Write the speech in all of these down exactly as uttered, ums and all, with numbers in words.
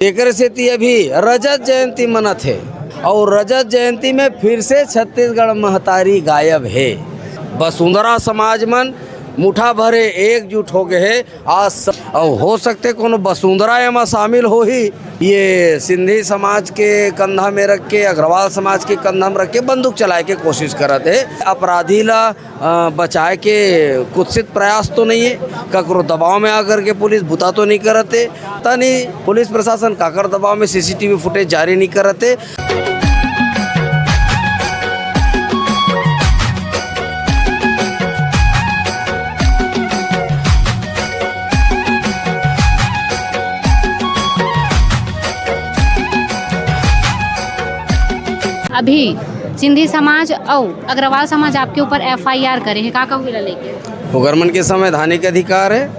तेकर सेती अभी रजत जयंती मनत हे, अउ रजत जयंती में फिर से छत्तीसगढ़ महतारी गायब हे। बसुंधरा समाज मन मुठा भरे एकजुट हो गए हे। आज स-, अउ हो सकथे कोनो बसुंधरा एमा शामिल होही। ये सिंधी समाज के कंधा में रख के, अग्रवाल समाज के कंधा में रख के बंदूक चलाए के कोशिश करत हे। अपराधी ला अ, बचाए के कुत्सित प्रयास तो नहीं है, ककरो दबाव में आकर के पुलिस बुता तो नहीं करत हे। पता नहीं पुलिस प्रशासन काकर दबाव में सीसीटीवी फुटेज जारी नहीं करत हे। अभी सिंधी समाज अउ अग्रवाल समाज आपके ऊपर एफआईआर करे हे, का कहू एला लेके? ओकर मन के संवैधानिक अधिकार है,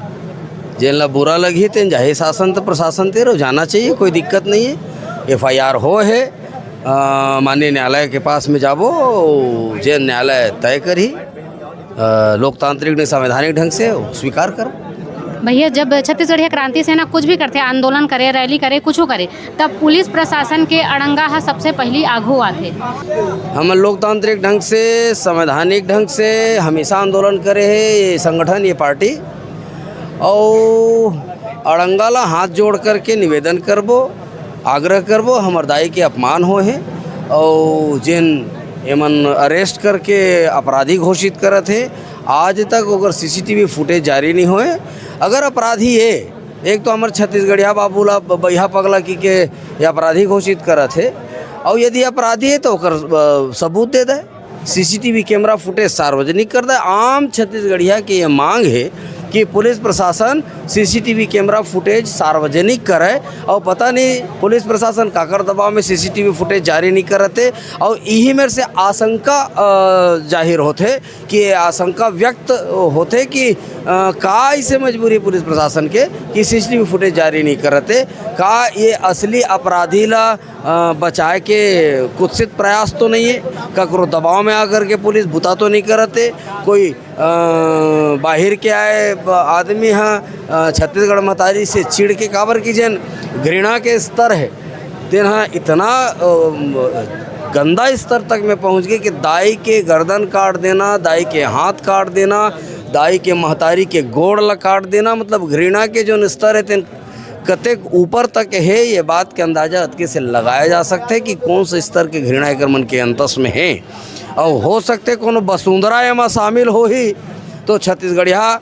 जेन ला बुरा लगही तेन जाही शासन त प्रशासन तिर, जाना चाहिए, कोई दिक्कत नहीं है। एफआईआर हो है, अ, माननीय न्यायालय के पास में जाबो, जेन न्यायालय तय करही, अ, लोकतांत्रिक नहीं संवैधानिक ढंग से वो स्वीकार करो। भैया, जब छत्तीसगढ़िया क्रांति सेना कुछ भी करथे, आंदोलन करे, रैली करे, कुछू करे, तब पुलिस प्रशासन के अड़ंगा ह सबसे पहिली आघू आथे। हमन लोकतांत्रिक ढंग से, संवैधानिक ढंग से हमेशा आंदोलन करे हे ये संगठन, ये पार्टी, अउ अड़ंगा ला हाथ जोड़ करके निवेदन करबो, आग्रह करबो, हमर दाई के अपमान होए हे, अउ जेन एमन अरेस्ट करके अपराधी घोषित करत हे, आज तक ओकर सीसीटीवी फुटेज जारी नहीं होए। अगर अपराधी हे, एक तो हमर छत्तीसगढ़िया बाबू ला ब-, बइहा पगला की के ये अपराधी घोषित करत हे, अउ यदि अपराधी हे तो ओकर, अ, सबूत दे दे, सीसीटीवी कैमरा फुटेज सार्वजनिक कर दे। आम छत्तीसगढ़िया के ये मांग हे कि पुलिस प्रशासन सीसीटीवी कैमरा फुटेज सार्वजनिक करे, अउ पता नहीं पुलिस प्रशासन काकर दबाव में सीसीटीवी फुटेज जारी नहीं करत हे, अउ इही मेर से आशंका, अ, जाहिर होथे कि ये आशंका व्यक्त होथे कि, अ, का इसे मजबूरी पुलिस प्रशासन के कि सीसीटीवी फुटेज जारी नहीं करत हे, का ये असली अपराधी ला, अ, बचाए के कुत्सित प्रयास तो नहीं है, ककरो दबाव में आकर के पुलिस बुता तो नहीं करत हे, कोई, अ, बाहिर के आए ब-, आदमी ह, अ, छत्तीसगढ़ महतारी से चिढ़ के, काबर की जेन घृणा के स्तर है, तेन ह इतना, अ, गंदा स्तर तक में पहुंच गए कि दाई के गर्दन काट देना, दाई के हाथ काट देना, दाई के महतारी के गोड़ ला काट देना, मतलब घृणा के जो स्तर है तेन कतेक ऊपर तक हे, ये बात के अंदाजा अतके से लगाया जा सकथे कि कौन से स्तर के घृणा एकर मन के अंतस में हे। अउ हो सकथे कोनो बसुंधरा एमा शामिल होही तो छत्तीसगढ़िया, अ,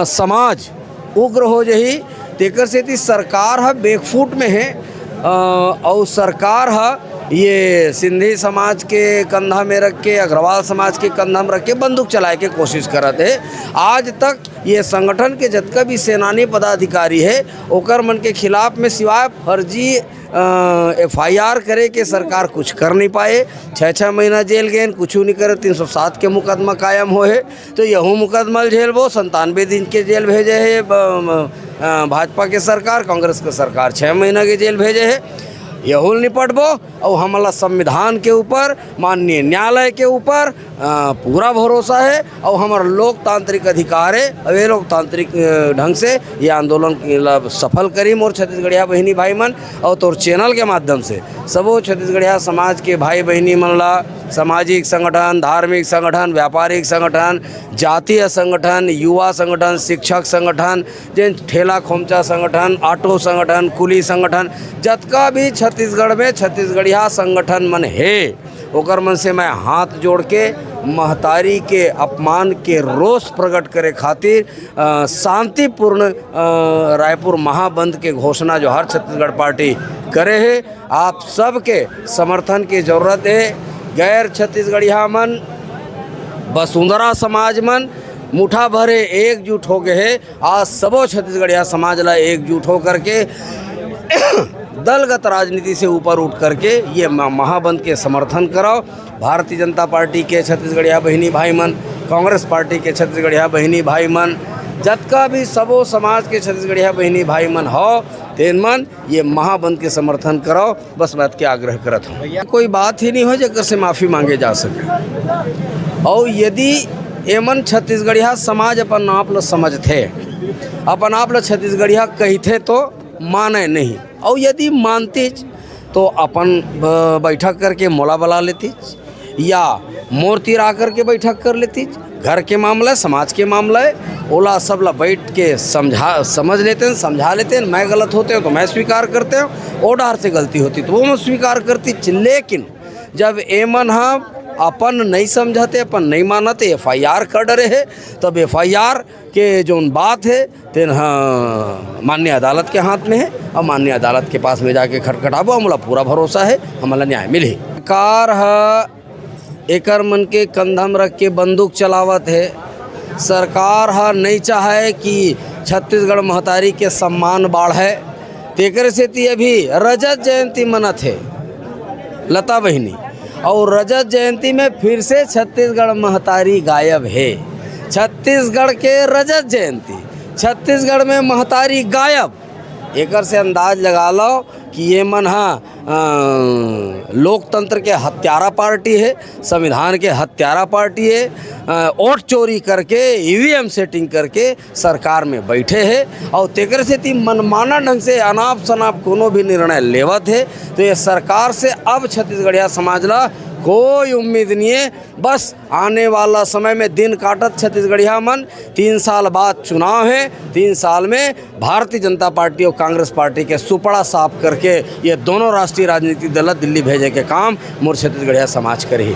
समाज उग्र हो जही। तेकर सेती सरकार ह बैकफुट में हे, अ, अउ सरकार ह ये सिंधी समाज के कंधा में रख के, अग्रवाल समाज के कंधा में रख के बंदूक चलाए के कोशिश करत हे। आज तक ये संगठन के जतका भी सेनानी पदाधिकारी हे, ओकर मन के खिलाफ में सिवाय फर्जी, अ, एफआईआर करे के सरकार कुछ कर नहीं पाए। छः छः महीना जेल गए, कुछ नहीं करे, तीन सौ सात के मुकदमा कायम हो हे, तो यहू मुकदमा ल झेलबो। संतानवे दिन के जेल भेजे हे ब-, म-, अ, भाजपा के सरकार, कांग्रेस के सरकार छः महीना के जेल भेजे हे, यहू ल निपटबो। अउ हमला संविधान के ऊपर, माननीय न्यायालय के ऊपर, अ, पूरा भरोसा हे, अउ हमर लोकतांत्रिक अधिकार हे, अउ ये लोकतांत्रिक, अ, ढंग से ये आंदोलन ला सफल करी। मोर छत्तीसगढ़िया बहिनी भाई मन, अउ तोर चैनल के माध्यम से सबो छत्तीसगढ़िया समाज के भाई बहिनी मन ला, सामाजिक संगठन, धार्मिक संगठन, व्यापारिक संगठन, जातीय संगठन, युवा संगठन, शिक्षक संगठन, जेन ठेला खोमचा संगठन, ऑटो संगठन, कुली संगठन, जतका भी छत्तीसगढ़ में छत्तीसगढ़िया संगठन मन हे, ओकर मन से मैं हाथ जोड़ के महतारी के अपमान के रोष प्रकट करे खातिर, अ, शांतिपूर्ण, अ, रायपुर महाबंद के घोषणा जो हर छत्तीसगढ़ पार्टी करे हे, आप सबके समर्थन के जरूरत हे। गैर छत्तीसगढ़िया मन, बसुंधरा समाज मन मुठा भरे एकजुट हो गए हे। आज सबो छत्तीसगढ़िया समाज ला एकजुट होकर के दलगत राजनीति से ऊपर उठ करके ये म-, महाबंद के समर्थन कराओ। भारतीय जनता पार्टी के छत्तीसगढ़िया बहिनी भाई मन, कांग्रेस पार्टी के छत्तीसगढ़िया बहिनी भाई मन, जतका भी सबो समाज के छत्तीसगढ़िया बहिनी भाई मन हो, तेन मन ये महाबंद के समर्थन कराओ। बस बात के आग्रह करत हूँ, कोई बात ही नहीं हो जेकर से माफी मांगे जा सके। और यदि एमन छत्तीसगढ़िया समाज अपन आप ल समझथे, अपन आप ल छत्तीसगढ़िया कहिथे तो माने नहीं। अउ यदि मानतिच तो अपन, अ, बैठक करके मोला बला लेतिच, या मोर तीर आकर के बैठक कर लेतिच। घर के मामला है, समाज के मामला है, ओला सब ला बैठ के समझा, समझ लेतेन, समझा लेतेन। मैं गलत होतेंव तो मैं स्वीकार करतेंव, ओ डहर से गलती होतिस तो वो मैं स्वीकार करतिच। लेकिन जब एमन ह अपन नइ समझत हे, अपन नइ मानत हे, एफ आई आर कर डरे हे, तब एफ आई आर के जौन बात हे, तेन ह माननीय अदालत के हाथ में हे, अउ माननीय अदालत के पास में जाके खटखटाबो, हमला पूरा भरोसा हे, हमला न्याय मिलही। सरकार ह एकर मन के कंधा म रख के बंदूक चलावत हे। सरकार ह नइ चाहय कि छत्तीसगढ़ महतारी के सम्मान बाढ़य, तेकर सेती अभी रजत जयंती मनत हे लता बहिनी, अउ रजत जयंती में फिर से छत्तीसगढ़ महतारी गायब हे। छत्तीसगढ़ के रजत जयंती, छत्तीसगढ़ में महतारी गायब। एकर से अंदाज लगा लो कि ये मन ह, अ, लोकतंत्र के हत्यारा पार्टी हे, संविधान के हत्यारा पार्टी हे, अ, वोट चोरी करके ई वी एम सेटिंग करके सरकार में बैठे हे, अउ तेकर सेती मनमाना ढंग से अनाप शनाप कोनो भी निर्णय लेवत हे। तो ये सरकार से अब छत्तीसगढ़िया समाज ला कोई उम्मीद नहीं है। बस आने वाला समय में दिन काटत छत्तीसगढ़िया मन, तीन साल बाद चुनाव हे, तीन साल में भारतीय जनता पार्टी अउ कांग्रेस पार्टी के सुपड़ा साफ करके ये दोनों राष्ट्रीय राजनीतिक दल ला दिल्ली भेजे के काम मोर छत्तीसगढ़िया समाज करही।